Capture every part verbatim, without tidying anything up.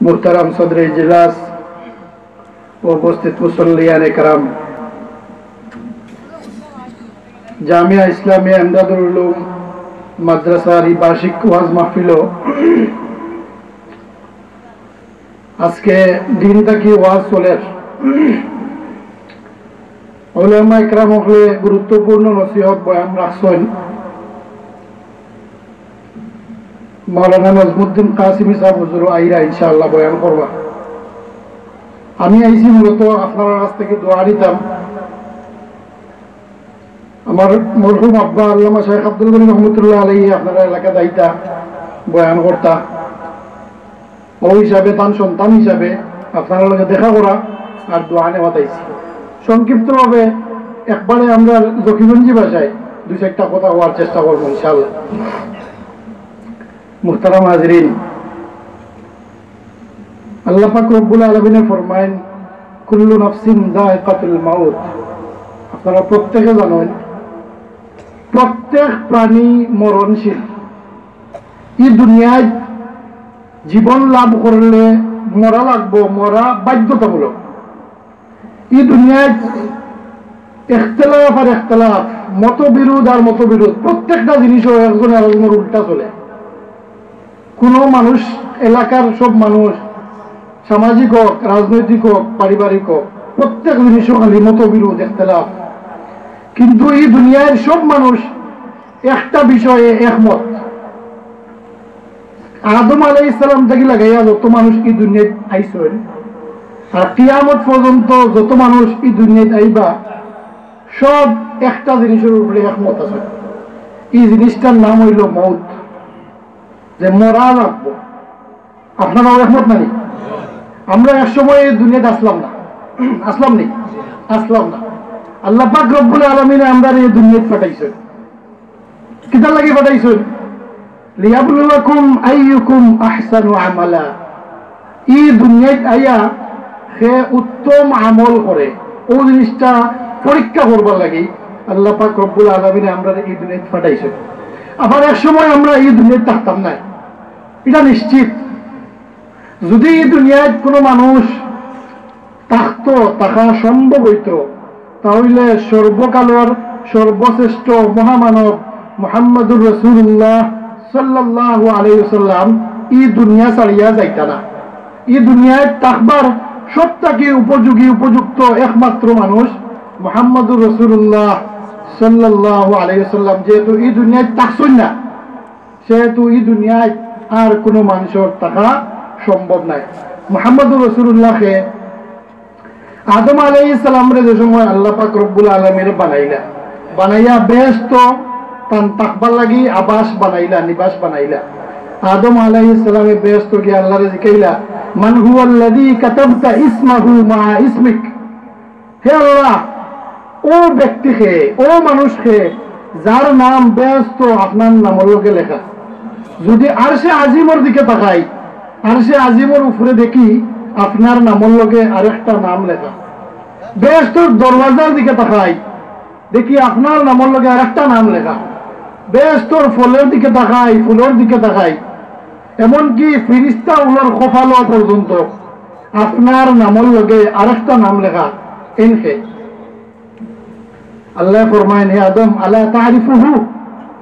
মুহতারাম সদরে ইজলাস, উপস্থিত মুসল্লিয়ানে কেরাম, জামিয়া ইসলামিয়া ইমদাদুল উলুম মাদ্রাসার এই বার্ষিক ওয়াজ মাহফিল। আজকে দিন থাকি ওয়াজ চলের। উলামা একরাম হকলে গুরুত্বপূর্ণ নসিহত বয়ান রাখছইন। মাওলানা নজমুদ্দিন কাসিমি সাহেব হুজুর আইরা ইনশাআল্লাহ বয়ান করবা। আমি আইছি মূলত আপনার কাছ থেকে দোয়া নিতাম। আমার মরহুম আব্বা আল্লামা শেখ আব্দুল গনি রহমতুল্লাহ আলাইহি আপনার এলাকা দায়িতা বয়ান করতা। ও হিসাবে, তান সন্তান হিসাবে আপনার লগে দেখা করা আর দোয়া নেওয়া তাইছি। সংক্ষিপ্তভাবে একবারে আমরা জকিগঞ্জি ভাষায় দুই চারটা কথা হওয়ার চেষ্টা করবো ইনশাআল্লাহ। মুহতারাম হাজিরিন, আল্লাহ পাক রব্বুল আলামিনে ফরমাইন, "কুল্লু নাফসিন যায়িকাতুল মাউত।" আপনারা প্রত্যেকে জানেন, প্রত্যেক প্রাণী মরণশীল। এই দুনিয়ায় জীবন লাভ করলে মরা লাগবো, মরা বাধ্যতামূলক। এই দুনিয়ায় ইখতিলাফ আর ইখতিলাফ, মতবিরোধ আর মতবিরোধ, প্রত্যেকটা জিনিসও একজন আরেকজনের উল্টা চলে। কোনো মানুষ, এলাকার সব মানুষ, সামাজিক হোক, রাজনৈতিক হোক, পারিবারিক হোক, প্রত্যেক জিনিসও খালি মতবিরোধ, ইখতিলাফ। কিন্তু এই দুনিয়ার সব মানুষ একটা বিষয়ে একমত। আদম আলাইহিস সালাম থাকি লাগাইয়া যত মানুষ এই দুনিয়াত আইছইন, আর কিয়ামত পর্যন্ত যত মানুষ এই দুনিয়াত আইবা, সব একটা জিনিসের উপরে একমত আছে। এই জিনিসটার নাম হইল মউত, যে মরা লাগবো। আপনারাও একমত নানি? আমরা এক সময় এই দুনিয়াত আসলাম না, আসলাম নি? আসলাম না। আল্লাহ পাক রব্বুল আলামিনে আমরারে এই দুনিয়াত পাঠাইছইন। কিতার লাগি পাঠাইছইন? "লিয়াবলুয়াকুম আইয়ুকুম আহসানু আমালা।" এই দুনিয়াত আইয়া কে উত্তম আমল করে, ও জিনিসটা পরীক্ষা করবার লাগি আল্লাহ পাক রব্বুল আলামিনে আমরারে এই দুনিয়াত পাঠাইছইন। আবার এক সময় আমরা এই দুনিয়াত থাকতাম না, এটা নিশ্চিত। যদি এই দুনিয়াত কোনো মানুষ থাকতো, থাকা সম্ভব হইতো, তাহলে সর্বকালর সর্বশ্রেষ্ঠ মহামানব মুহাম্মাদুর রাসূলুল্লাহ সাল্লাল্লাহু আলাইহি ওয়াসাল্লাম এই দুনিয়া ছাড়িয়া যাইতা না। এই দুনিয়াত থাকবার সব থাকি উপযোগী, উপযুক্ত একমাত্র মানুষ মুহাম্মাদুর রাসূলুল্লাহ সাল্লাল্লাহু আলাইহি ওয়াসাল্লাম। যেহেতু এই দুনিয়াত থাকছইন না, সেহেতু এই দুনিয়াত আর কোনো মানুষর থাকা সম্ভব নায়। মুহাম্মাদুর রাসূলুল্লাহকে আদম আলাইহিস সালামরে যে সময় আল্লাহ পাক রব্বুল আলামিনে বানাইলা, বানাইয়া বেহেশত তান থাকবার লাগি আবাস বানাইলা, নিবাস বানাইলা। আদম আলাইহিস সালামে বেহেশত গিয়া আল্লাহরে জিকাইলা, "মান হুয়াল্লাযী কাতাবতা ইসমাহু মা ইসমিক?" হে আল্লাহ, ও ব্যক্তিকে, ও মানুষকে, যার নাম বেহেশত আপনার নামর লগে লেখা। যদি আরশে আজিমর দিকে তাকাই, আরশে আজিমর উপরে দেখি আপনার নামর লগে আরেকটা নাম লেখা। বেহেশতর দরওয়াজার দিকে তাকাই, দেখি আপনার নামর লগে আরেকটা নাম লেখা। বেহেশতর ফলর দিকে তাকাই, ফুলর দিকে তাকাই, এমনকি ফিরিস্তা উলর কপালো পর্যন্ত আপনার নামর লগে আরেকটা নাম লেখা। এনকে আল্লাহ ফরমাইন, "হে আদম, আলা তারিফুহু,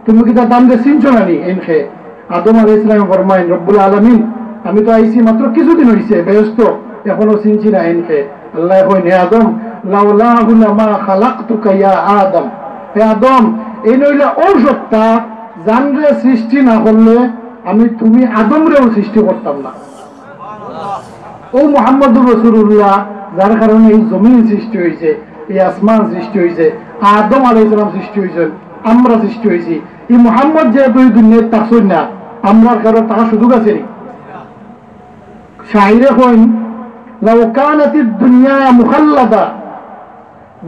তুমি কিতা তানরে চিনছো না নি?" এনকে আদম আলাইহিস সালাম ফরমাইন, "রব্বুল আলামিন, আমি তো আইছি মাত্র কিছুদিন হইছে বেহেশত, এখনো চিনছি না এনকে।" আল্লাহ কইন, "হে আদম, লাউলাহু লামা খালাকতুকা ইয়া আদম।" হে আদম, এই নইলা ও সত্তা, যানরে সৃষ্টি না করলে আমি তুমি আদমরেও সৃষ্টি করতাম না। ও মুহাম্মাদুর রাসূলুল্লাহ, যার কারণে এই জমিন সৃষ্টি হইছে, এই আসমান সৃষ্টি হইছে, আদম আলাইহিস সালাম সৃষ্টি হইছেন, আমরা সৃষ্টি হইছি। এই মুহাম্মদ যেহেতু এই দুনিয়াত থাকছইন না, আমরার কারো থাকার সুযোগ আছে নি? শাইরে কইন, "লাউ কানাতিদ দুনিয়া মুখাল্লাদা",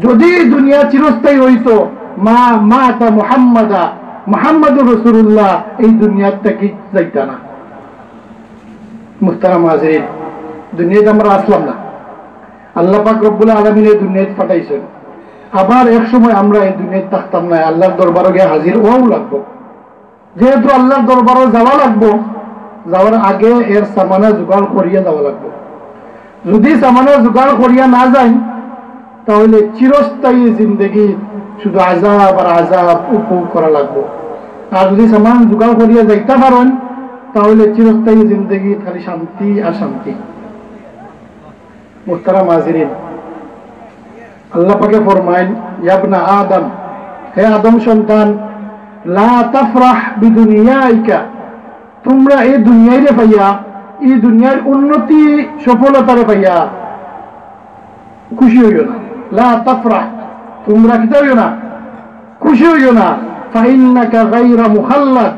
যদি এই দুনিয়া চিরস্থায়ী হইতো, "মা মাতা মুহাম্মাদা", মুহাম্মাদুর রাসূলুল্লাহ এই দুনিয়াত থাকি যাইতা না। মুহতারাম হাজিরিন, দুনিয়াত আমরা আসলাম না, আল্লাহ পাক রব্বুল আলামিন এই দুনিয়াত পাঠাইছেন। আবার এক সময় আমরা এই দুনিয়াত থাকতাম না, আল্লাহর দরবারো গিয়া হাজির হওয়াও লাগবো। যেহেতু আল্লাহর দরবারো যাওয়া লাগবো, যাওয়ার আগে এর সামানা জোগাড় করিয়া যাওয়া লাগবো। যদি সামানা জোগাড় করিয়া না যাই, তাহলে চিরস্থায়ী জিন্দেগি শুধু আযাব আর আযাব উপভোগ করা লাগবো। আর যদি সামান জোগাড় করিয়া যাইতা পারেন, তাহলে চিরস্থায়ী জিন্দেগি খালি শান্তি আর শান্তি। মুহতারাম হাজিরিন, আল্লাহ পাকে ফরমাইন, "ইয়া ইবনা আদম, হে আদম সন্তান, লা তাফরাহ বিদুনিয়াইকা, তোমরা এই দুনিয়ারে পাইয়া, এই দুনিয়ার উন্নতি সফলতারে পাইয়া খুশি হইও না। লা তাফরাহ, তোমরা কিতা হইও না? খুশি হইও না। ফাইন্নাকা গায়রা মুখাল্লাদ,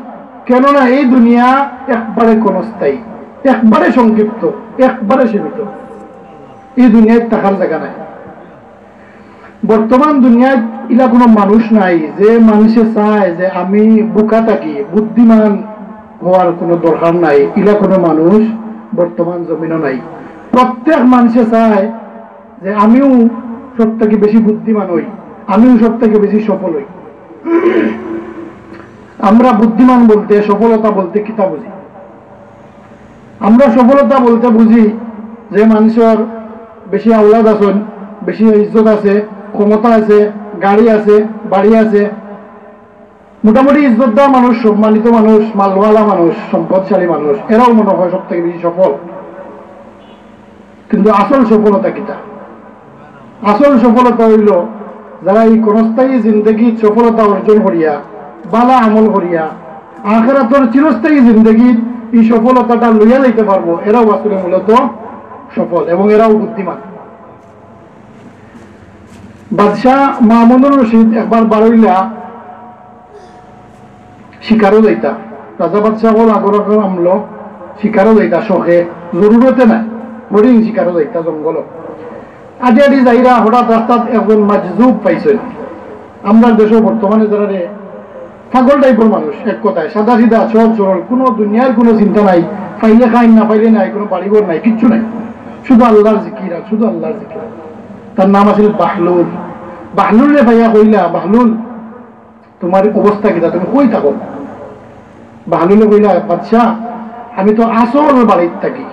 কেননা এই দুনিয়া একবারে ক্ষণস্থায়ী, একবারে সংক্ষিপ্ত, একবারে সীমিত। এই দুনিয়াত থাকার জাগা নাই।" বর্তমান দুনিয়াত ইলা কোনো মানুষ নাই যে মানুষে চায় যে আমি বুকা থাকি, বুদ্ধিমান হওয়ার কোনো দরকার নাই, ইলা কোনো মানুষ বর্তমান জমিনও নাই। প্রত্যেক মানুষে চায় যে আমিও সব থাকি বেশি বুদ্ধিমান হই, আমিও সব থাকি বেশি সফল হই। আমরা বুদ্ধিমান বলতে, সফলতা বলতে কিতা বুঝি? আমরা সফলতা বলতে বুঝি যে মানুষের বেশি আওলাদ আছেন, বেশি ইজ্জত আছে, ক্ষমতা আছে, গাড়ি আছে, বাড়ি আছে, মোটামুটি ইজ্জতদার মানুষ, সম্মানিত মানুষ, মালওয়ালা মানুষ, সম্পদশালী মানুষ, এরাও মনে হয় সব থাকি বেশি সফল। কিন্তু আসল সফলতা কিতা? আসল সফলতা হইল যারা এই ক্ষণস্থায়ী জিন্দেগিত সফলতা অর্জন করিয়া, বালা আমল করিয়া, আখেরাতর চিরস্থায়ী জিন্দেগিত এই সফলতাটা লইয়া যাইতে পারবো, এরাও আসলে মূলত সফল এবং এরাও বুদ্ধিমান। বাদশাহ মামুনুর রশিদ একবার বারইলা শিকারও যাইতা। রাজা বাদশাহ অকল আগর আগর আমলো শিকারও যাইতা শখে, জরুরতে নাই, হরিণ শিকারও যাইতা জঙ্গল। আটি আটি যাইরা হঠাৎ রাস্তাত একজন মাজজুব পাইছইন। আমরার দেশো বর্তমানে যারারে পাগল টাইপর মানুষ, এক কথায় সাদা সিধা, সহজ সরল, কোনো দুনিয়ার কোনো চিন্তা নাই, পাইলে খাইন, না পাইলে নাই, কোনো বাড়িঘর নাই, কিচ্ছু নাই, শুধু আল্লাহর জিকির আর শুধু আল্লাহর জিকির। তার নাম আছিল বাহলুল। বাহলুলরে পাইয়া কইলা, "বাহলুল, তোমার অবস্থা কিতা? তুমি কই থাকো?" বাহলুলে কইলা, "বাদশাহ, আমি তো আসল বাড়িত থাকি।"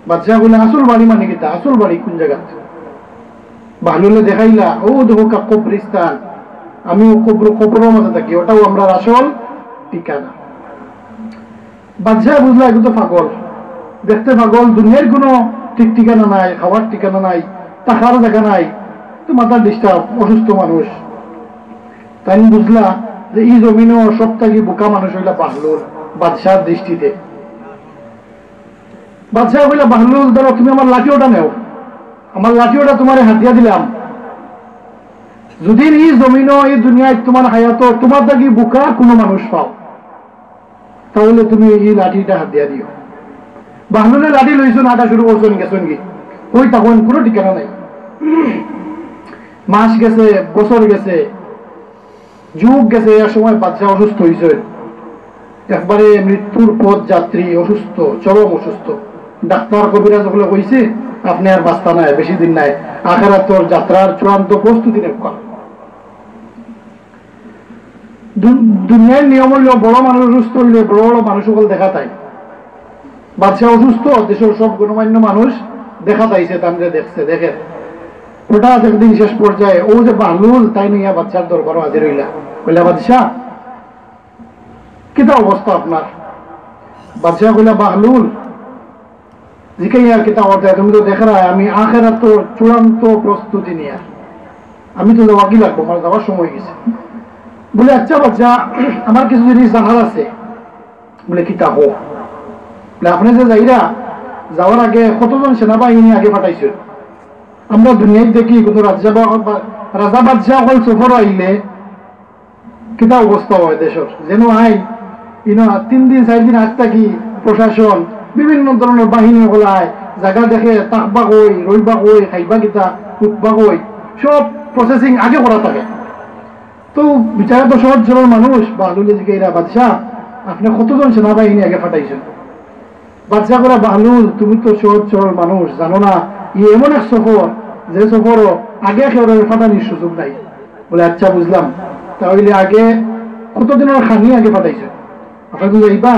বাদশাহ কইলা, "আসল বাড়ি মানে কিতা? আসল বাড়ি কোন জাগাত?" বাহলুলে দেখাইলা, "ও দেখো কা কবরিস্তান, আমি ও কবর, কবরর মাঝে থাকি, ওটাও আমরার আসল ঠিকানা।" বাদশাহ বুঝলা, "এগু তো পাগল, দেখতে পাগল, দুনিয়ার কোনো ঠিক ঠিকানা নাই, খাওয়ার ঠিকানা নাই, থাকার জাগা নাই, তো মাথার ডিস্টার্ব, অসুস্থ মানুষ।" তাইন বুঝলা যে ই জমিনো সব থাকি বোকা মানুষ হইলা বাহলুল, বাদশার দৃষ্টিতে। বাদশাহ কইলা, "বাহলুল, ধরো তুমি আমার লাঠি ওটা নেও, আমার লাঠি ওটা তোমারে হাতিয়া দিলাম। যদি ই জমিনো, ই দুনিয়াত তোমার হায়াতো তোমার থাকি বোকা কোনো মানুষ পাও, তাহলে তুমি ই লাঠিটা হাতিয়া দিও।" বাহলুলে লাঠি লইছইন, আটা শুরু করছইন, গেছইন কি, কই থাকইন কোনো ঠিকানা নাই। মাস গেছে, বছর গেছে, যুগ গেছে, এক সময় বাদশাহ অসুস্থ হইছইন, একবারে মৃত্যুর পথ যাত্রী, অসুস্থ, চরম অসুস্থ। ডাক্তার কবিরাজ হকলে কইছে, "আপনে আর বাঁচতা নায়, বেশি দিন নাই, আখেরাতর যাত্রার চূড়ান্ত প্রস্তুতি নেউক্কা।" দু-, দুনিয়ার নিয়ম হইল, বড় মানুষ অসুস্থ হইলে বড় বড় মানুষ হকল দেখাত আয়। বাদশাহ অসুস্থ, দেশর সব গণ্যমান্য মানুষ দেখাত আইছে, তানরে দেখছে, দেখের। হঠাৎ একদিন শেষ পর্যায়ে ও যে বাহলুল, তাইন আইয়া বাদশার দরবারো হাজির হইলা। কইলা, "বাদশাহ, কিতা অবস্থা আপনার?" বাদশাহ কইলা, "বাহলুল, জিকাইয়ার কিতা করতায়? তুমি তো দেখরায় আমি আখেরাতর চূড়ান্ত প্রস্তুতি নিয়া, আমি তো যাওয়াগি লাগবো, আমার যাওয়ার সময় গেছে।" বলে, "আচ্ছা বাদশাহ, আমার কিছু জিনিস জানার আছে।" বলে, "কিতা কও?" বলে, "আপনে যে যাইরা, যাওয়ার আগে কতজন সেনাবাহিনী আগে পাঠাইছইন? আমরা দুনিয়াত দেখি কোনো রাজা বা, বা রাজা বাদশাহ হকল সফর আইলে কিতা অবস্থা হয় দেশর, যেন আইন ইনো তিন দিন চাইর দিন আগ থাকি প্রশাসন বিভিন্ন ধরনের বাহিনী হকল আয়, জাগা দেখে, থাকবা কই, রইবা কই, খাইবা কিতা, উঠবা কই, সব প্রসেসিং আগে করা থাকে।" তো বিচারা তো সহজ সরল মানুষ, বাহলুলে জিকাইরা, "বাদশাহ, আপনে কতজন সেনাবাহিনী আগে পাঠাইছইন?" বাদশাহ কইরা, "বাহলুল, তুমি তো সহজ সরল মানুষ, জানো না, ই এমন এক সফর, যে সফর আগে কেউরে পাঠানির সুযোগ নাই।" বলে, "আচ্ছা, বুঝলাম, তাহলে আগে কতদিনর খানি আগে পাঠাইছইন? আপনে তো যাইবা,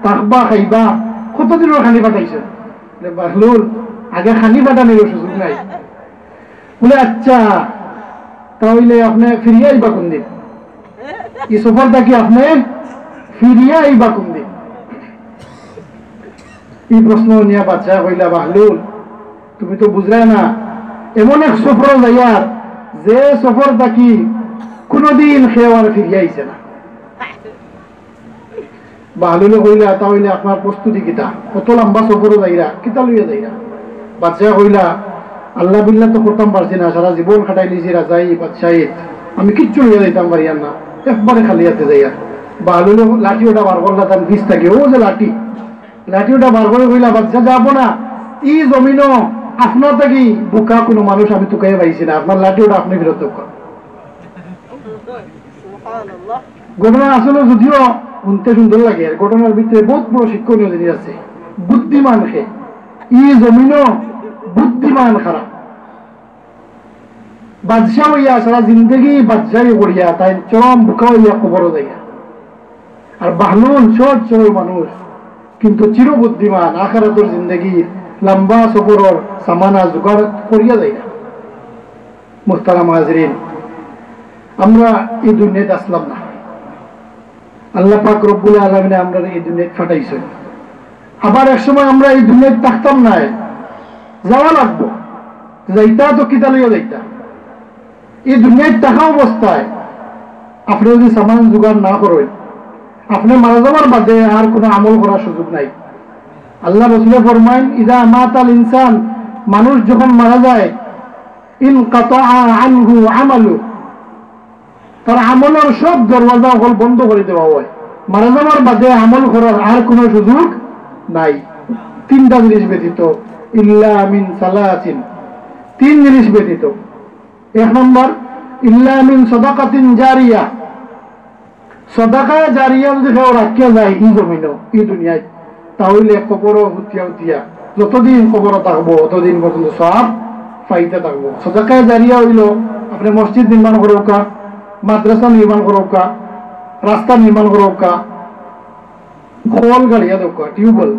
থাকবা, খাইবা, কতদিনর খানি ফাটাইছো?" বলে, "বাহলুল, আগে খানি ফাটানির সুযোগ নাই।" বলে, "আচ্ছা, তা অইলে আপনে ফিরিয়া আইবা কুনদিন? ই সফর থাকি আপনে ফিরিয়া আইবা কুনদিন?" ই প্রশ্ন নিয়া বাদশায় কইলা, "বাহলুল, তুমি তো বুঝরায় না, এমন এক সফরো যাইয়ার, যে সফর থাকি কুনুদিন কেউ আর ফিরিয়া আইছে না।" বাহলুলে কইলা, "তা অইলে আপনার প্রস্তুতি কিতা? অত লম্বা সফরো যাইরা, কিতা লইয়া যাইরা?" বাদশায় কইলা, "আল্লাহ বিল্লাহ তো করতাম পারছি না, সারা জীবন খাটাইলিছি রাজাই বাদশাই, আমি কিচ্ছু লইয়া যাইতাম পারিয়ার না, একবারে খালি আতে যাইয়ার।" বাহলুলে লাঠি ওটা বার করলা তান পিছ থাকি, অউ যে লাঠি, লাঠি ওটা বার করি কইলা, "বাদশা, যাইবা না, ই জমিনো আপনার থাকি বুকা কুনু মানুষ আমি তুকাইয়া পাইছি না, আপনার লাঠি ওটা আপনে ফিরত দেউক্কা।" ঘটনা আসলে যদিও হুনতে সুন্দর লাগে, আর ঘটনার ভিতরে বউত বড় শিক্ষণীয় জিনিস আছে। বুদ্ধিমান কে, ই জমিনো বুদ্ধিমান কারা? বাদশা অইয়া সারা জিন্দেগি বাদশাই করিয়া তাইন চরম বুকা অইয়া কবরো যাইরা। আর বাহলুল সহজ সরল মানুষ, কিন্তু চিরবুদ্ধিমান, আখেরাতর জিন্দেগির লম্বা সফরর সামানা জোগাড় করিয়া যাইরা। মুহতারাম হাজিরিন, আমরা ই দুনিয়াত আছলাম না, আল্লাহ পাক রব্বুল আলামিনে আমরারে ই দুনিয়াত ফাটাইছইন। আবার এক সময় আমরা ই দুনিয়াত থাকতাম নায়, যাওয়া লাগবো। যাইতা তো কিতা লইয়া যাইতা? ই দুনিয়াত থাকা অবস্থায় আপনে যুদি সামান জোগাড় না করইন, আপনে মারা যাওয়ার বাদে আর কুনু আমল করার সুযোগ নাই। আল্লাহ রসুলে ফরমাইন, "ইদা মাতাল ইনসান", মানুষ যখন মারা যায়, "ইনকাতাআ আনহু আমালু", তার আমলর সব দরওয়াজা অকল বন্ধ করি দেওয়া অয়। মারা যাওয়ার বাদে আমল করার আর কুনু সুযোগ নাই। তিনটা জিনিস ব্যতীত, ইল্লা মিন সালাসিন, তিন জিনিস ব্যতীত। এক নম্বর, ইল্লা মিন সাদাকাতিন জারিয়া, সদাকায়ে জারিয়া যুদি কেউ রাখিয়া যায় ই জমিনো, ই দুনিয়াত, তা অইলে কবরো হুতিয়া হুতিয়া যতদিন কবরো থাকবো, অতদিন পর্যন্ত সওয়াব পাইতে থাকবো। সদাকায়ে জারিয়া অইলো আপনে মসজিদ নির্মাণ করউক্কা, মাদ্রাসা নির্মাণ করউক্কা, রাস্তা নির্মাণ করউক্কা, কল গাড়িয়া দেউক্কা, টিউবওয়েল,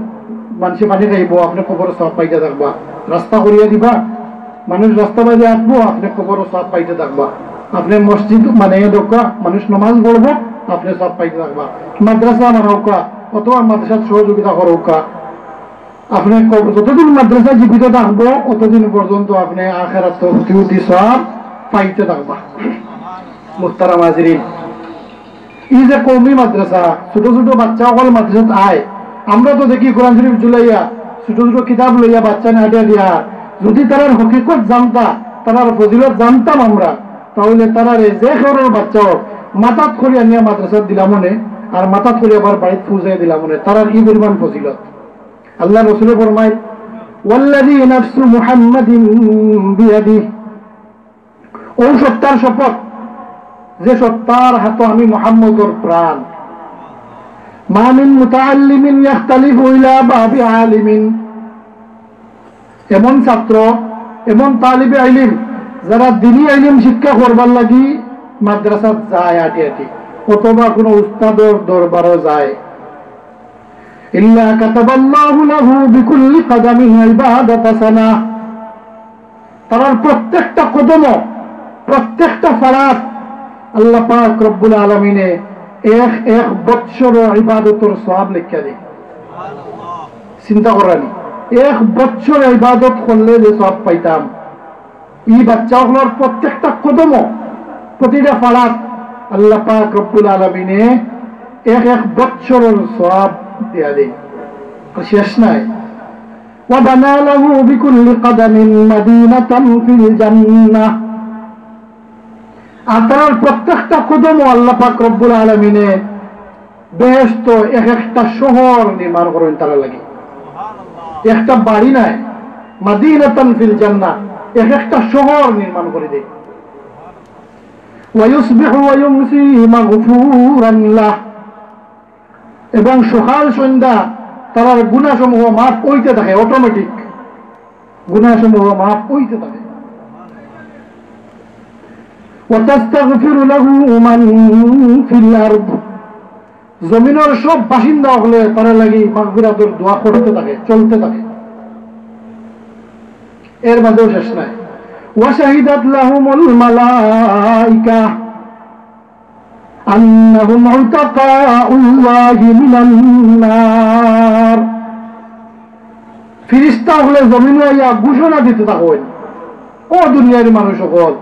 মানষে পানি খাইবো, আপনে কবরো সওয়াব পাইতে থাকবা। রাস্তা করিয়া দিবা, মানুষ রাস্তা বাদে আটবো, আপনে কবরো সওয়াব পাইতে থাকবা। আপনে মসজিদ বানাইয়া দেউক্কা, মানুষ নামাজ পড়বো, আপনে সওয়াব পাইতে থাকবা। মাদ্রাসা বানাউক্কা, অথবা মাদ্রাসাত সহযোগিতা করউক্কা। আপনে কব-, যতদিন মাদ্রাসা জীবিত থাকবো, অতদিন পর্যন্ত আপনে আখেরাতো হুতি হুতি সওয়াব পাইতে থাকবা। মুহতারাম হাজিরিন, ই যে কওমি মাদ্রাসা, ছোট ছোট বাচ্চা অকল মাদ্রাসাত আয়, আমরা তো দেখি কোরআন শরীফ ঝুলাইয়া, ছোট ছোট কিতাব লইয়া বাচ্চাইন আটিয়া দিয়া। যুদি তারার হকিকত জানতা, তারার ফজিলত জানতাম আমরা, তা অইলে তারারে যে ঘরর বাচ্চা অউক, মাথাত করি আনিয়া মাদ্রাসাত দিলাম অনে, আর মাথাত করি আবার বাড়িত পৌঁছাইয়া দিলাম অনে, তারার ই পরিমাণ ফজিলত। আল্লাহ রসুলে ফরমাইন, "ওয়াল্লাযী নাফসু মুহাম্মাদিন বিয়াদিহি", অউ সত্তার শপথ, যে সত্তার হাতো আমি মুহাম্মদর প্রাণ। "মা মিন মুতাআল্লিমিন ইয়াখতালিফু ইলা বাবি আলিমিন", এমন ছাত্র, এমন তালিবে ইলিম, যারা দ্বীনি ইলিম শিক্ষা করবার লাগি মাদ্রাসাত যায় আটি আটি, অথবা কুনু উস্তাদর দরবারো যায়, "ইল্লা কাতাবাল্লাহু লাহু বিকুল্লি কাদামিন ইবাদাতা সানাহ", তারার প্রত্যেকটা কদমো, প্রত্যেকটা ফাড়াত আল্লাহ পাক রব্বুল আলামিনে এক এক বৎসর ইবাদতর সওয়াব লেখিয়া দেইন। চিন্তা করইন, এক বৎসর ইবাদত করলে যে সওয়াব পাইতাম, ই বাচ্চা অকলর প্রত্যেকটা কদমো, প্রতিটা ফাড়াত আল্লাহ পাক রব্বুল আলামিনে এক এক বৎসরর সওয়াব দিয়া দেইন, আর শেষ নাই। "ওয়া বানা লাহু বিকুল্লি কাদামিন মাদিনাতান ফিল জান্নাহ।" আর তারার প্রত্যেকটা কদমো আল্লাহ পাক রব্বুল আলামিনে বেহেশতো এক একটা শহর নির্মাণ করইন তারার লাগি। একটা বাড়ি নায়, মাদিনাতান ফিল জান্নাহ, এক একটা শহর নির্মাণ করি দেইন। "ওয়া ইউসবিহু ওয়া ইউমসি মাগফুরান লাহ", এবং সকাল সন্ধ্যা তারার গুনাহসমূহ মাফ অইতে থাকে, অটোমেটিক গুনাহসমূহ মাফ অইতে থাকে। "ওয়া তাস্তাগফিরু লাহু মান ফিল আরদ", জমিনর সব বাসিন্দা অকলে তারার লাগি মাগফিরাতর দোয়া করতে থাকে, চলতে থাকে, এর মাঝেও শেষ নাই। وشهدت لهم الملائكة أنهم عتقاء الله من النار। ফিরিস্তা অকলে জমিনো আইয়া ঘোষণা দিতে থাকইন, "ও দুনিয়ার মানুষ অকল,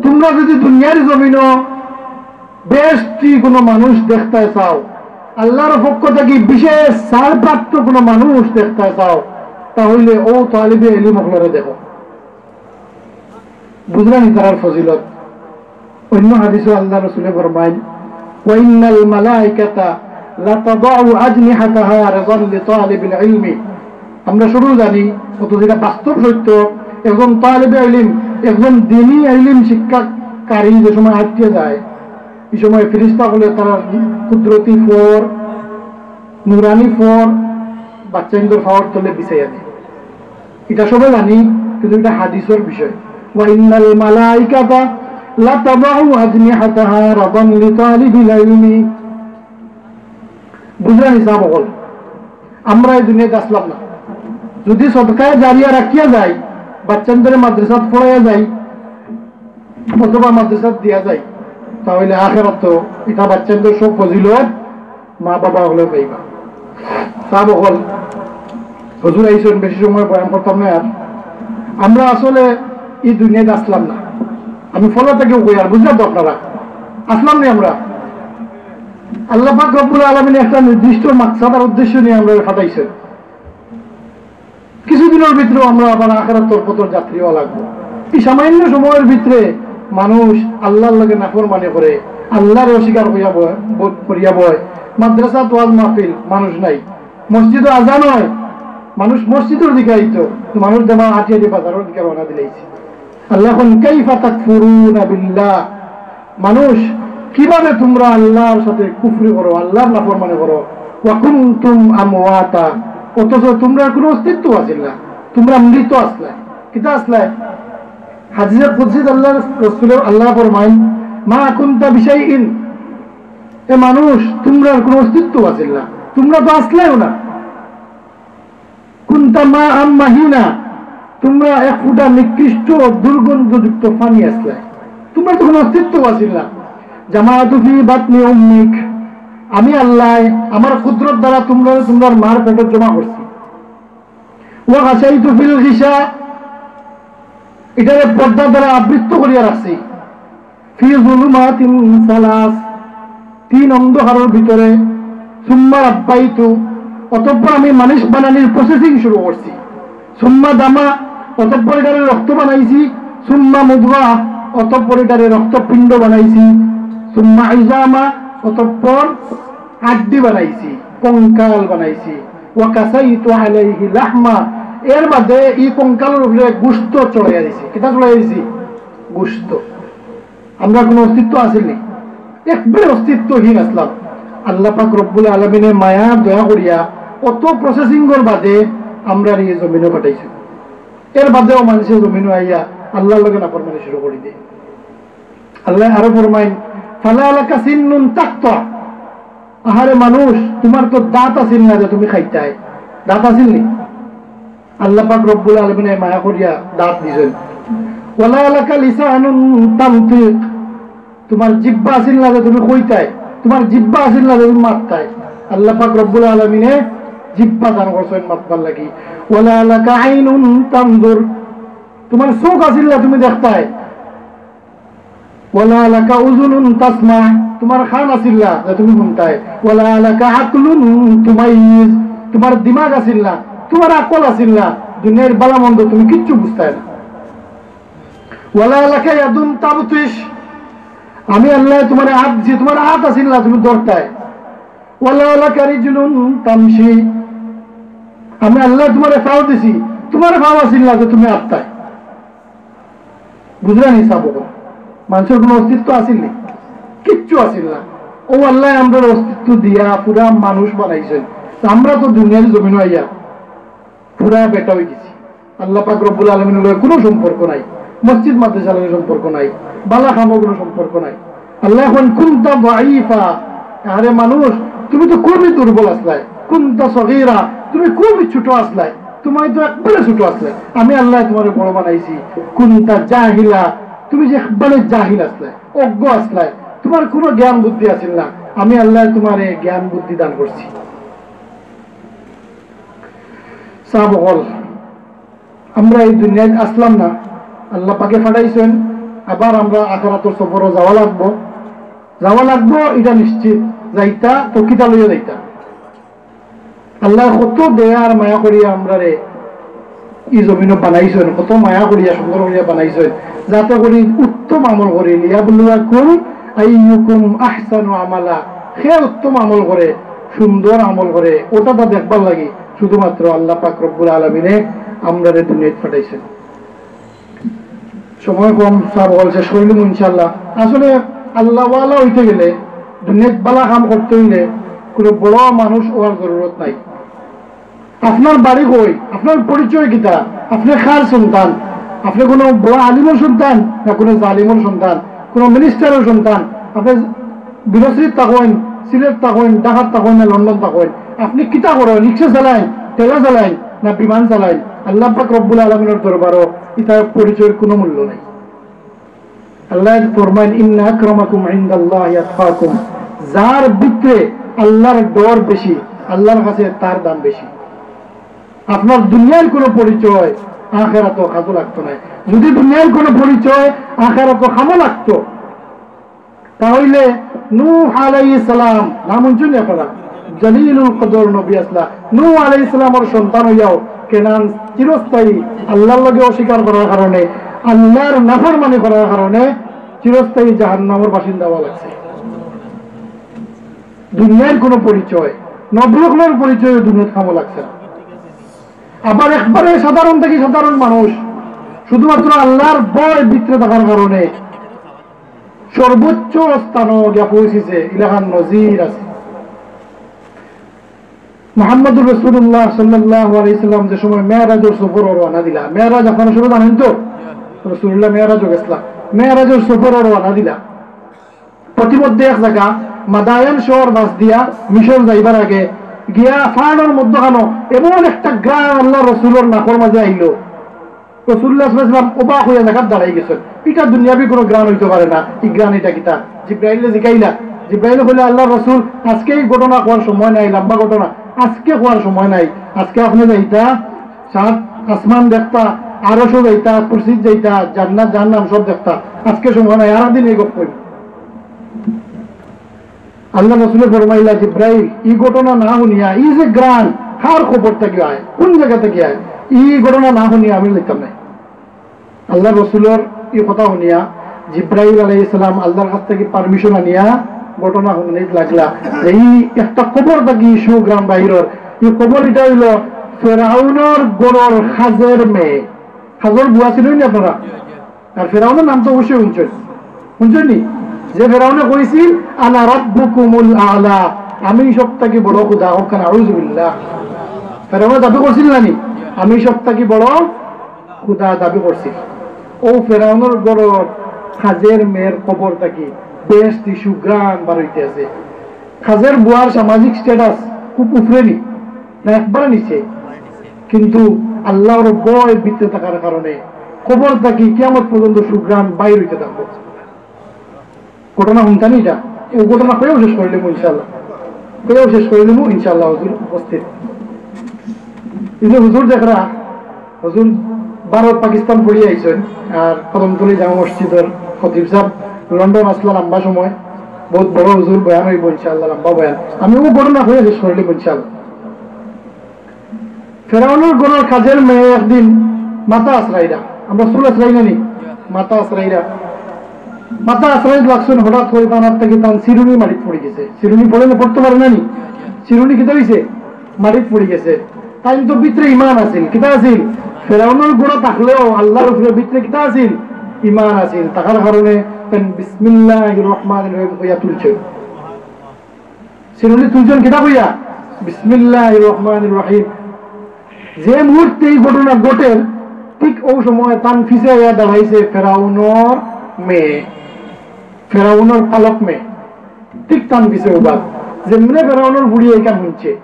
তোমরা যদি দুনিয়ার জমিনো বেহেশতি কোনো মানুষ দেখতে চাও, আল্লাহর পক্ষ থাকি বিশেষ ছাড়প্রাপ্ত কোনো মানুষ দেখতে চাও, তা অইলে অউ তালিবে ইলিম অকলরে দেখো।" বুঝরানি তারার ফজিলত? অইন্য হাদিসো আল্লাহর রসুলে ফরমাইন, "وإن الملائكة لتضع أجنحتها رضا لطالب العلم।" আমরা শুধু জানি, অথচ ইটা বাস্তব সত্য। একজন তালিবে ইলিম, একজন দ্বীনি ইলিম শিক্ষাকারী যে সময় আটকে যায়, এই সময় ফিরিস্তা অকলে তারার কুদরতি ফর, নুরানি ফর বাচ্চাইন্তর ফাওর তলে বিছাইয়া দেয়। ইটা সবে জানি, কিন্তু ইটা হাদিসর বিষয়। "وإن الملائكة لتضع أجنحتها رضا لطالب العلم।" বুঝরা নি সাব অকল? আমরা এই দুনিয়াত আছলাম না। যদি সদকায়ে জারিয়া রাখিয়া যাই, বাচ্চাইন্তরে মাদ্রাসাত পড়াইয়া যাই, অথবা মাদ্রাসাত দিয়া যাই, তা অইলে আখেরাতো ইতা বাচ্চাইন্তর সব ফজিলত মা বাবা অকলে পাইবা। সাব অকল, হুজুর আইছইন, বেশি সময় বয়ান করতাম না আর। আমরা আসলে এই দুনিয়াত আছলাম না। আমি ফলো থাকিও কই আর, বুঝরা তো আপনারা, আছলাম নি আমরা? আল্লাহ পাক রব্বুল আলামিন একটা নির্দিষ্ট মাকসাদ আর উদ্দেশ্য নিয়া আমরারে পাঠাইছইন। কিছুদিনর ভিতরে আমরা আবার আখেরাতর পথর যাত্রী অওয়া লাগবো। এই সামান্য সময়র ভিতরে মানুষ আল্লাহর লগে নাফরমানি করে, আল্লাহরে অস্বীকার করিয়া বয়, ব-, করিয়া বয়। মাদ্রাসাত ওয়াজ মাহফিল, মানুষ নাই। মসজিদো আজান অয়, মানুষ মসজিদর দিকে আইতো, তো মানুষ যেমন আটি আটি বাজারর দিকে রওনা দিলাইছে। আল্লাহ কইন, "কাইফা তাকফুরুনা বিল্লাহ?" মানুষ, কিভাবে তোমরা আল্লাহর সাথে কুফরি করো, আল্লাহর নাফরমানি করো? "ওয়া কুনতুম আমওয়াতা", অথচ তোমরার কোনো অস্তিত্ব আছিল না, তোমরা মৃত আছলায়। কিতা আছলায়? হাদিসে কুদসিত আল্লাহর রসুলে আল্লাহ ফরমাইন, "মা কুনতা বিশাইইন", এ মানুষ, তোমরার কোনো অস্তিত্ব আছিল না, তোমরা তো আছলায়ও না। "কুনতা মাআম মাহিনা", তোমরা এক ফুটা নিকৃষ্ট দুর্গন্ধযুক্ত পানি আছলায়, তোমরা তো কোনো অস্তিত্ব আছিল না। "জামাতু ফি বাতনি উম্মিক", আমি আল্লাহ আমার কুদরত দ্বারা তোমরা, তোমরার মার পেটে জমা করছি। "ওয়া গাশাইতু ফিল গিশা", ইটারে পর্দা দ্বারা আবৃত করিয়া রাখছি। "ফি যুলুমাতিন সালাস", তিন অন্ধকারর ভিতরে। "সুম্মা রাব্বাইতু", অতঃপর আমি মানুষ বানানির প্রসেসিং শুরু করছি। "সুম্মা দামা", অতঃপর ইটারে রক্ত বানাইছি। "সুম্মা মুদগা", অতঃপর ইটারে রক্তপিণ্ড বানাইছি। "সুম্মা ইজামা", অতঃপর আড্ডি বানাইছি, কঙ্কাল বানাইছি। "ওয়া কাসাইতু আলাইহি লাহমা", এর বাদে ই কঙ্কালর উপরে গোশত চড়াইয়া দিছি। কিতা চড়াইয়া দিছি? গোশত। আমরা কোনো অস্তিত্ব আছিল নি? একবারে অস্তিত্বহীন আছলাম। আল্লাহ পাক রব্বুল আলামিনে মায়া দয়া করিয়া অত প্রসেসিংর বাদে আমরারে ই জমিনো পাঠাইছইন। এর বাদেও মানুষে জমিনো আইয়া আল্লাহর লগে নাফরমানি শুরু করি দেয়। আল্লাহ আরো ফরমাইন, "ফালা লাকা সিন্নুন তাকতা।" আহারে মানুষ, তোমার তো দাঁত আছিল না যে তুমি খাইতায়, দাঁত আছিল নি? আল্লাহ পাক রব্বুল আলামিনে মায়া করিয়া দাঁত দিছইন। "ওয়ালা লাকা লিসানুন তানতিক", তোমার জিব্বা আছিল না যে তুমি কইতায়, তোমার জিব্বা আছিল না যে তুমি মাততায়। আল্লাহ পাক রব্বুল আলামিনে জিব্বা দান করছইন মাতবার লাগি। "ওয়ালা লাকা আইনুন তানজুর", তোমার চোখ আছিল না তুমি দেখতায়। "ওয়ালা লাকা উযুনুন তাসমা", তোমার কান আছিল না যে তুমি হুনতায়। "ওয়ালা লাকা আকলুন তুমাইয়িজ", তোমার দিমাগ আছিল না, তোমার আকল আছিল না, দুনিয়ার ভালা মন্দ তুমি কিচ্ছু বুঝতায় না। "ওয়ালা লাকা ইয়াদুন তাবতিশ", আমি আল্লাহ তোমার আত দিছি, তোমার আত আছিল না তুমি ধরতায়। "ওয়ালা লাকা রিজলুন তামশি", আমি আল্লাহ তোমার পাও দিছি, তোমার পাও আছিল না যে তুমি আটতায়। বুঝরা নি সাব অকল? মানুষর কোনো অস্তিত্ব আছিল নি? কিচ্ছু আছিল না। অউ আল্লাহ আমরার অস্তিত্ব দিয়া পুরা মানুষ বানাইছইন। তে আমরা তো দুনিয়ার জমিনো আইয়া পুরা বেটা অই গেছি। আল্লাহ পাক রব্বুল আলামিনর লগে কোনো সম্পর্ক নাই, মসজিদ মাদ্রাসার লগে সম্পর্ক নাই, ভালা কামর কোনো সম্পর্ক নাই। আল্লাহ কইন, "কুনতা দাঈফা", আরে মানুষ, তুমি তো খুবই দুর্বল আছলায়, কুনতা সগীরা, তুমি খুবই ছোট আছলায়, তুমি তো একবারে ছোট আছলায়, আমি আল্লায় তুমারে বড় বানাইছি। কুনতা জাহিলা, তুমি যে একবারে জাহিল আছলায়, অজ্ঞ আছলায়, তুমার কুনু জ্ঞান বুদ্ধি আছিল না, আমি আল্লায় তুমারে জ্ঞান বুদ্ধি দান করছি। সাব অকল, আমরা ই দুনিয়াত আছলাম না, আল্লা পাকে ফাটাইছইন, আবার আমরা আখেরাতর সফরো যাওয়া লাগবো, যাওয়া লাগবো, ইটা নিশ্চিত। যাইতা তো কিতা লইয়া যাইতা? আল্লায় কত দয়া আর মায়া করিয়া আমরারে ই জমিনো বানাইছইন, কত মায়া করিয়া সুন্দর করিয়া বানাইছইন, যাতে করি উত্তম আমল করি। লিয়াবলুয়াকুম আইয়ুকুম আহসানু আমালা, কে উত্তম আমল করে, সুন্দর আমল করে, ওটা তা দেখবার লাগি শুধুমাত্র আল্লা পাক রব্বুল আলামিনে আমরারে দুনিয়াত ফাটাইছইন। সময় কম, সাব অকল, শেষ করিলিমু ইনশাআল্লাহ। আসলে আল্লাহওয়ালা অইতে গেলে, দুনিয়াত বালা কাম করতে অইলে কুনু বড় মানুষ অওয়ার জরুরত নাই। আপনার বাড়ি কই? আপনার পরিচয় কিতা? আপনে কার সন্তান? আপনে কুনু বড় আলিমর সন্তান, না কুনু জালিমর সন্তান, কুনু মিনিস্টারর সন্তান? আপনে বিরশ্রীত থাকইন, সিলেট থাকইন, ঢাকাত থাকইন, না লন্ডন থাকইন? আপনে কিতা করইন? রিক্সা চালাইন, ঠেলা চালাইন, না বিমান চালাইন? আল্লাহ পাক রব্বুল আলামিনর দরবারো ইতার পরিচয়র কুনু মূল্য নাই। আল্লায় ফরমাইন, "ইন্না আকরামাকুম ইনদাল্লাহি আতকাকুম।" যার ভিতরে আল্লাহর ডর বেশি, আল্লাহর কাছে তার দাম বেশি। আপনার দুনিয়ার কুনু পরিচয় আখেরাতো কাজো লাগতো নায়। যদি দুনিয়ার কুনু পরিচয় আখেরাতো কামো লাগতো, তা অইলে নূহ আলাইহিস সালাম, নাম হুনছইন নি আপনারা? জলিলুল কদর নবী আছলা। নূহ আলাইহিস সালামর সন্তান অইয়াও কেনান চিরস্থায়ী আল্লাহর লগে অস্বীকার করার কারণে, আল্লাহর নাফরমানি করার কারণে চিরস্থায়ী জাহান্নামর বাসিন্দা অওয়া লাগছে। দুনিয়ার কুনু পরিচয়, নবী অকলর পরিচয় দুনিয়াত কামো লাগছে না। আবার একবারে সাধারণ থাকি সাধারণ মানুষ, শুধুমাত্র আল্লাহর ভয় ভিতরে থাকার কারণে সর্বোচ্চ স্থানো গিয়া পৌঁছিছে, ইলাখান নজির আছে। মুহাম্মদুর রাসূলুল্লাহ সাল্লাল্লাহু আলাইহি সাল্লাম যে সময় মেরাজর সফরো রওয়ানা দিলা, মেরাজ আপনারা সবে জানইন তো, রাসূলুল্লাহ মেরাজো গেছলা, মেরাজর সফরো রওয়ানা দিলা, পথিমধ্যে এক জাগা মাদায়ান শহর বাদ দিয়া মিশর যাইবার আগে গিয়া ফাড়র মধ্যখানো এমন একটা ঘ্রাণ আল্লাহর রাসূলর নাকর মাঝে আইলো, রাসূলুল্লাহ সাল্লাল্লাহু আলাইহি ওয়াসাল্লাম অবাক অইয়া জাগাত দাঁড়াই গেছইন। ইটা দুনিয়াবি কুনু ঘ্রাণ অইতো পারে না। ই ঘ্রাণ ইটা কিতা? জিব্রাইলে জিকাইলা, জিব্রাইলে কইলা, "আল্লাহর রাসূল, আজকে ই ঘটনা কওয়ার সময় নাই, লম্বা ঘটনা, আজকে কওয়ার সময় নাই। আজকে আপনে যাইতা সাত আসমান দেখতা, আরশো যাইতা, কুরসিত যাইতা, জান্নাত জাহান্নাম সব দেখতা। আজকে সময় নাই, আরেক দিন ই গপ কইমু।" আল্লাহর রাসূলে ফরমাইলা, "জিব্রাইল, ই ঘটনা না হুনিয়া, ই যে ঘ্রাণ, কার কবর থাকি আয়, কুন জাগা থাকি আয়, ই ঘটনা না হুনিয়া আমি যাইতাম নায়।" আল্লাহর রাসূলর ই কথা হুনিয়া জিব্রাইল আলাইহিস সালাম আল্লাহর কাছ থাকি permission আনিয়া ঘটনা হুনানিত লাগলা যে ই একটা কবর থাকি সুঘ্রাণ বাইরর। ই কবর ইটা অইলো ফেরাউনর ঘরর কাজের মেয়ে। কাজর বুয়া চিনইন নি আপনারা? আর ফেরাউনর নাম তো অবশ্যই হুনছইন, হুনছইন নি? যে ফেরাউনে কইছিল, "আনা রাব্বুকুমুল আ'লা, আমি সব থাকি বড় খুদা।" অখান আউযুবিল্লাহ। ফেরাউনে দাবি করছিল না নি, "আমি সব থাকি বড় খুদা", দাবি করছিল। অউ ফেরাউনর ঘরর কাজের মেয়ের কবর থাকি বেহেশতি সুঘ্রাণ বার অইতে আছে। কাজের বুয়ার সামাজিক status খুব উপরে নি, না একবারে নিচে, কিন্তু আল্লাহর ভয় ভিতরে থাকার কারণে কবর থাকি কিয়ামত পর্যন্ত সুঘ্রাণ বাইর অইতে থাকবো। ঘটনা হুনতা নি ইটা? অউ ঘটনা কইয়াউ শেষ করিলিমু ইনশাআল্লাহ, কইয়াউ শেষ করিলিমু ইনশাআল্লাহ। হুজুর উপস্থিত, এই যে হুজুর দেখরা, হুজুর ভারত পাকিস্তান পড়িয়া আইছইন, আর কদমতলী জামে মসজিদর খতিব সাব, লন্ডন আছলা লম্বা সময়, বউত বড় হুজুর, বয়ান অইবো ইনশাআল্লাহ, লম্বা বয়ান। আমি অউ ঘটনা কইয়া শেষ করিলিমু ইনশাআল্লাহ। ফেরাউনর ঘরর কাজের মেয়ে একদিন মাথা আছড়াইরা, আমরা চুল আছড়াই না নি, মাথা আছড়াইরা, মাথা আছড়াইত লাগছইন, হঠাৎ করি তান আত থাকি তান চিরুনি মাটিত পড়ি গেছে। চিরুনি পড়ে না, পড়তে পারে না নি? চিরুনি কিতা অইছে? মাটিত পড়ি গেছে। তাইন তো ভিতরে ইমান আছিল, কিতা আছিল? ফেরাউনর ঘরো থাকলেও আল্লাহর উপরে ভিতরে কিতা আছিল? ইমান আছিল। থাকার কারণে তাইন বিসমিল্লাহির রহমানির রহিম কইয়া তুলছইন। চিরুনি তুলছইন কিতা কইয়া? বিসমিল্লাহির রহমানির রহিম। যে মুহূর্তে ই ঘটনা ঘটের, ঠিক অউ সময় তান পিছে আইয়া দাঁড়াইছে ফেরাউনর মেয়ে, ফেরাউনর পালক মেয়ে। ঠিক তান পিছে উবা। যেমনে ফেরাউনর ফুড়ি এইখান হুনছে,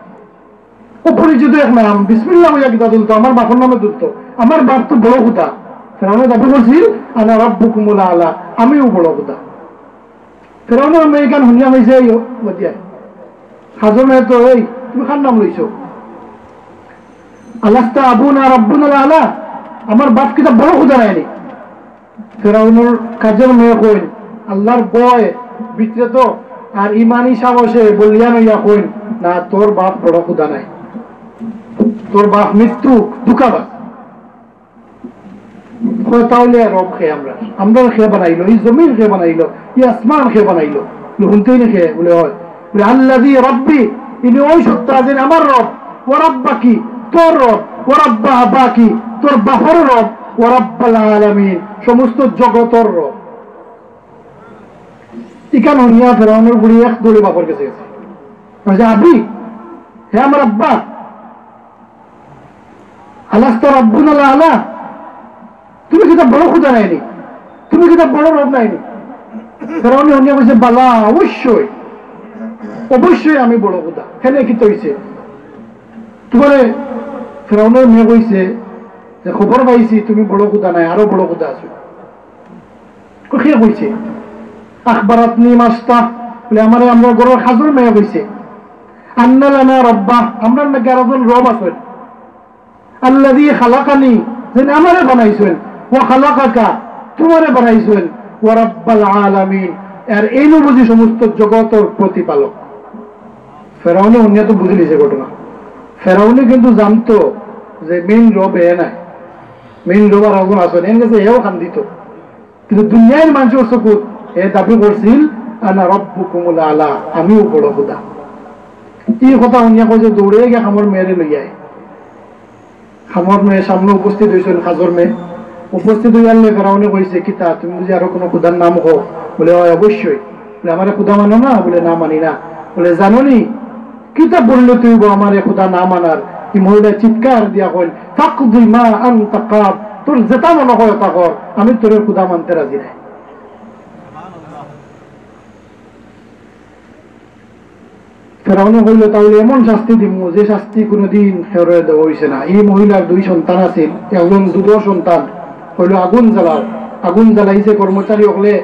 অপরিচিত এক নাম, বিসমিল্লাহ কইয়া কিতা তুলতো, আমার বাপর নামে তুলতো, আমার বাপ তো বড় খুদা। ফেরাউনে দাবি করছিল, "আনা রাব্বুকুমুল আলা, আমিও বড় খুদা।" ফেরাউনর মেয়ে এইখান হুনিয়া কইছে, "এই ও, বাদ দিয়া।" হাজর মেয়ে তো, "এই, তুমি কার নাম লইছো? আলাস্তা আবুনা রাব্বুনাল আলা? আমার বাপ কিতা বড় খুদা নায়নি?" ফেরাউনর কাজর মেয়ে কইন, আল্লাহর ভয় ভিতরে তো, আর ইমানি সাহসে বলিয়ান অইয়া কইন, "না, তোর বাপ বড় খুদা নায়, তোর বাপ মিথ্যুক, ধোঁকাবাজ।" কয়, "তাইলে রব কে আমরার? আমরার কে বানাইলো? ই জমিন কে বানাইলো? ই আসমান কে বানাইলো?" বলে, "হুনতেই না কে?" বলে, "অয়।" বলে, "আল্লাযী রাব্বি, ইনি ওই সত্তা আছেন আমার রব, ওয়া রাব্বাকি, তোর রব, ওয়া রাব্বা আবাকি, তোর বাপর রব, ওয়া রাব্বাল আলামিন, সমস্ত জগতর রব।" ইখান হুনিয়া ফেরাউনর ফুড়ি এক দৌড়ে বাপর গেছে গেছে। বলছে, "আবি, হে আমার আব্বা, আলাস্তা রাব্বুনাল আলা? তুমি কিতা বড় খুদা নায়নি? তুমি কিতা বড় রব নায়নি?" ফেরাউনে হুনিয়া কইছে, "বালা, অবশ্যই, অবশ্যই আমি বড় খুদা। কেনে কিতা অইছে?" তোমারে ফেরাউনর মেয়ে কইছে যে, "খবর পাইছি তুমি বড় খুদা নায়, আরো বড় খুদা আছে।" কই, "কে কইছে?" "আখবারাতনি মাস্তা।" বলে, "আমারে আমরার ঘরর কাজর মেয়ে কইছে। আন্না লানা রাব্বা, আমরার নাকি আরো একজন রব আছইন। আল্লাযী খালাকানি, যেইন আমারে বানাইছইন, ওয়া খালাকাকা, তোমারে বানাইছইন, ওয়া রাব্বাল আলামিন, আর এইন বুঝি সমস্ত জগতর প্রতিপালক।" ফেরাউনে হুনিয়া তো বুঝিলিছে ঘটনা। ফেরাউনে কিন্তু জানতো যে মেইন রব এ নায়, মেইন রব আরো একজন আছইন, এন গেছে এও কান্দিত। কিন্তু দুনিয়ার মানষর চকুত এ দাবি করছিল, "আনা রাব্বুকুমুল আলা, আমিও বড় খুদা।" ই কথা হুনিয়া কয় যে দৌড়ে গিয়া কামর মেয়েরে লইয়া আয়। কামর মেয়ে সামনে উপস্থিত অইছইন, কাজর মেয়ে। উপস্থিত অইয়ারলে ফেরাউনে কইছে, "কিতা, তুমি বুঝি আরো কুনু খুদার নাম কও?" বলে, "অয়, অবশ্যই।" বলে, "আমারে খুদা মানো না?" বলে, "না, মানি না।" বলে, "জানো নি, কিতা পরিণতি অইবো আমারে খুদা না মানার?" ই মহিলা চিৎকার দিয়া কইন, "ফাকদি মা আনতা কাদ, তোর যেটা মনে হয় তা কর, আমি তোরে খুদা মানতে রাজি নাই।" ফেরাউনে কইল, "তাইলে এমন শাস্তি দিমু, যে শাস্তি কুনুদিন কেউরে দেওয়া অইছে না।" ই মহিলার দুই সন্তান আছিল, একজন দুধর সন্তান, কইল, "আগুন জ্বালাও।" আগুন জ্বালাইছে কর্মচারী অকলে,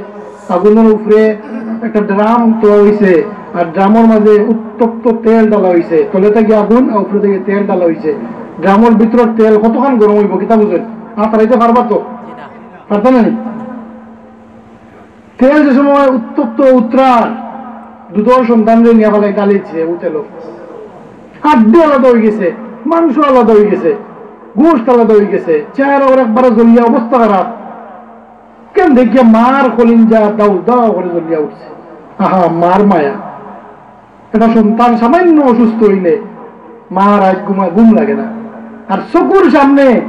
আগুনর উপরে একটা ড্রাম থওয়া অইছে, আর ড্রামর মাঝে উত্তপ্ত তেল ঢালা অইছে, তলে থাকি আগুন আর উপরে থাকি তেল ঢালা অইছে। ড্রামর ভিতরর তেল কতখান গরম অইবো, কিতা বুঝইন? আত আড়াইতে পারবা তো? পারতা না নি? তেল যে সময় উত্তপ্ত উতরার, দুধর সন্তানরে নিয়া ফালাই ঢালি দিছে ও তেল। হাড্ডি আলাদা অইগেছে, মাংস আলাদা অইগেছে, গোস্ত আলাদা অইগেছে, চেহারা ওর একবারে জ্বলিয়া অবস্থা খারাপ। কেন দেখিয়া মার কলিঞ্জা দাউ দাউ করি জ্বলিয়া উঠছে। আহা, মার মায়া। একটা সন্তান সামান্য অসুস্থ অইলে মার আইজ ঘুমা-, ঘুম লাগে না। আর চকুর সামনে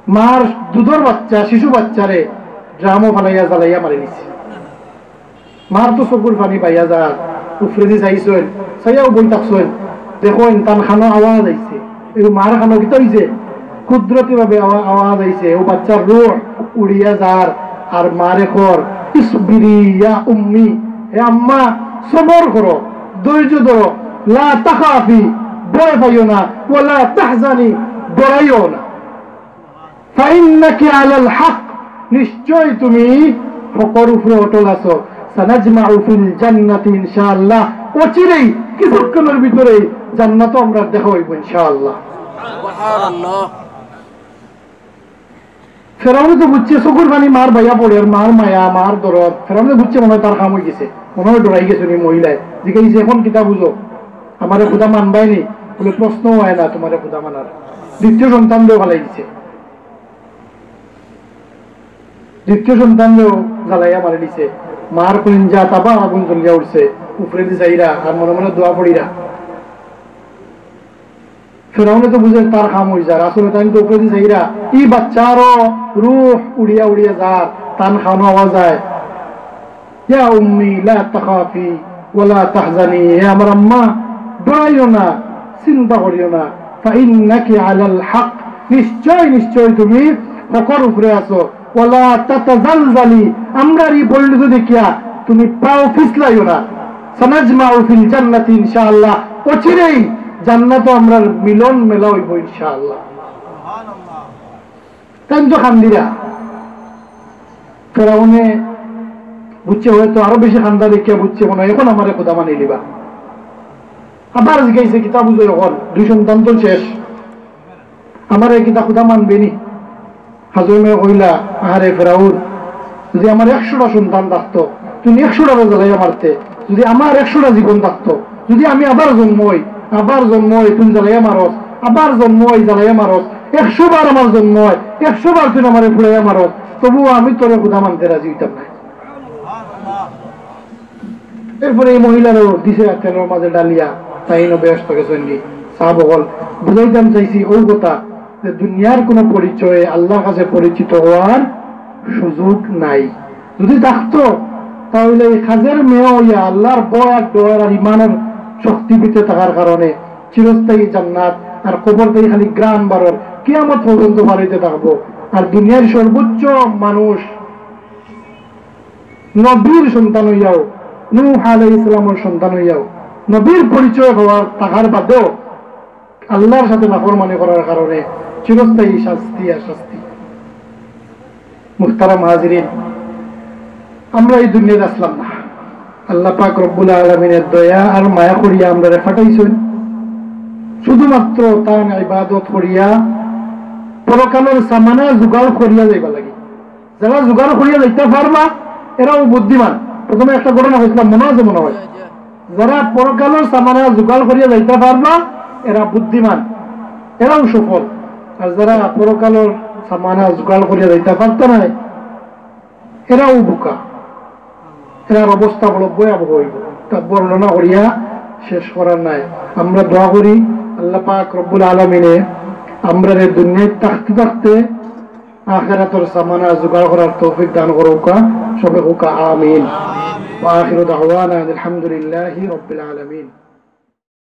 মার দুধর বাচ্চা, শিশু বাচ্চারে ড্রামো ফালাইয়া জ্বালাইয়া মারি দিছে। মার তো চকুর পানি বাইয়া যার, উপরেদি চাইছইন, চাইয়াও বই থাকছইন, দেখইন তান কানো আওয়াজ আইছে। এই মার কানো কিতা অইছে? কুদরতি ভাবে আওয়া-, আওয়াজ আইছে, ও বাচ্চার রুহ উড়িয়া যার, আর মারে কর, "ইসবিরি ইয়া উম্মি, হে আম্মা, সবর করো, ধৈর্য ধরো, লা তাখাফি, ভয় পাইও না, ওয়ালা তাহজানি, ডরাইও না।" ফাইন্নাকি আলাল হক, নিশ্চয় তুমি হকর উপরে অটল আছো। সানাজমাউ ফিল জান্নাতি ইনশাআল্লাহ, অচিরেই কিছুক্ষণর ভিতরেই জান্নাতো আমরা দেখা অইবো ইনশাআল্লাহ। সুবহানাল্লাহ। ফেরাউনে তো বুঝছে চকুর পানি মার বাইয়া পড়ের, মার মায়া, মার দরদ। ফেরাউনে বুঝছে মনে হয় তার কাম অইগেছে, মনে হয় ডরাই গেছে নি মহিলায়। জিজ্ঞাসা, "এখন কিতা বুঝো? আমারে খুদা মানবায় নি?" বলে, "প্রশ্ন অয় না তোমারে খুদা মানার।" দ্বিতীয় সন্তানরেও ফালাই দিছে। দ্বিতীয় সন্তানরেও জ্বালাইয়া মারি দিছে। মার কলিঞ্জা তাবা আগুন জ্বলিয়া উঠছে। উপরেদি চাইরা আর মনে মনে দোয়া পড়িরা। ফেরাউনে তো বুঝের তার কাম অই যার। আসলে তাইন তো উপরেদি চাইরা, ই বাচ্চারও রুহ উড়িয়া উড়িয়া যার, তান কানো আওয়াজ যায়। ইয়া উম্মি লা তাখাফি ওয়া লা তাহজানি, হে আমার আম্মা, ডরাইও না, চিন্তা করিও না। ফাইন্নাকি আলাল হক, নিশ্চয়, নিশ্চয় তুমি হকর উপরে আছো। ওয়া লা তাতাজালজালি, আমরার ই পরিণতি দেখিয়া তুমি পাও পিছলাইও না। সানাজমাউ ফিল জান্নাতি ইনশাআল্লাহ। অচিরেই জান্নাতো আমরার মিলন মেলা অইবো ইনশাআল্লাহ। তাইন তো কান্দিরা। ফেরাউনে বুঝছে, হয়তো আরো বেশি কান্দা দেখিয়া বুঝছে মনে হয়, এখন আমারে খুদা মানিলিবা। আবার জিগাইছে, কিতা বুঝো এখন? দুই সন্তান তো শেষ, আমারে কিতা খুদা মানবে নি? হাজরমে কইলা, আরে ফেরাউন, যদি আমার একশোটা সন্তান থাকতো, তুই একশোটারে জ্বালাইয়া মারতে। যদি আমার একশোটা জীবন থাকতো, যদি আমি আবার জন্ম হই, আবার জন্ম হই, তুই জ্বালাইয়া মারস, আবার জন্ম হই, জ্বালাইয়া মারস, একশো বার আমার জন্ম হয়, একশো বার তুই আমারে ফুলাইয়া মারস, তবুও আমি তোরে খুদা মানতে রাজি হইতাম না। এরপরে এই মহিলারও দিছে তেলর মাঝে ডালিয়া, তাইনও বেহেস্ত গেছইন গি। সাহাব অকল, বুঝাইতাম চাইছি অউ কথা যে দুনিয়ার কোনো পরিচয়ে আল্লাহর কাছে পরিচিত হওয়ার সুযোগ নাই। যদি থাকতো, তাহলে এই কাজের মেয়ে হইয়া আল্লাহর ভয় আর ডর আর ইমানের শক্তি ভিতরে থাকার কারণে চিরস্থায়ী জান্নাত, আর কবর থাকি খালি ঘ্রাণ বারর, কিয়ামত পর্যন্ত বাড়িতে থাকবো। আর দুনিয়ার সর্বোচ্চ মানুষ নবীর সন্তান হইয়াও, নূহ আলাইহিস সালামর সন্তান হইয়াও, নবীর পরিচয় হওয়ার থাকার বাদেও আল্লাহর সাথে নাফরমানি করার কারণে চিরস্থায়ী শাস্তি আর শাস্তি। মুহতারাম হাজিরিন, আমরা এই দুনিয়াত আছলাম না। আল্লাহ পাক রব্বুল আলামিনের দয়া আর মায়া করিয়া আমরারে পাঠাইছইন শুধুমাত্র তান ইবাদত করিয়া পরকালর সামানা জোগাড় করিয়া যাইবার লাগি। যারা জোগাড় করিয়া যাইতা পারবা, এরাউ বুদ্ধিমান। প্রথমে একটা ঘটনা কইছলাম, মনো আছে মনে হয়? যারা পরকালর সামানা জোগাড় করিয়া যাইতা পারবা, এরা বুদ্ধিমান, এরাউ সফল। আর যারা পরকালর সামানা জোগাড় করিয়া যাইতা পারতা নায়, এরাউ বোকা। এরার অবস্থা বড় ভয়াবহ হইবো। তা বর্ণনা করিয়া শেষ করার নাই। আমরা দোয়া করি, আল্লাহ পাক রব্বুল আলামিনে আমরারে দুনিয়াত থাকতে থাকতে আখিরাতর সামানা জোগাড় করার তৌফিক দান করউক্কা, সবে কউক্কা আমিন। ওয়া আখিরু দাওয়ানা আলহামদুলিল্লাহি রাব্বিল আলামিন।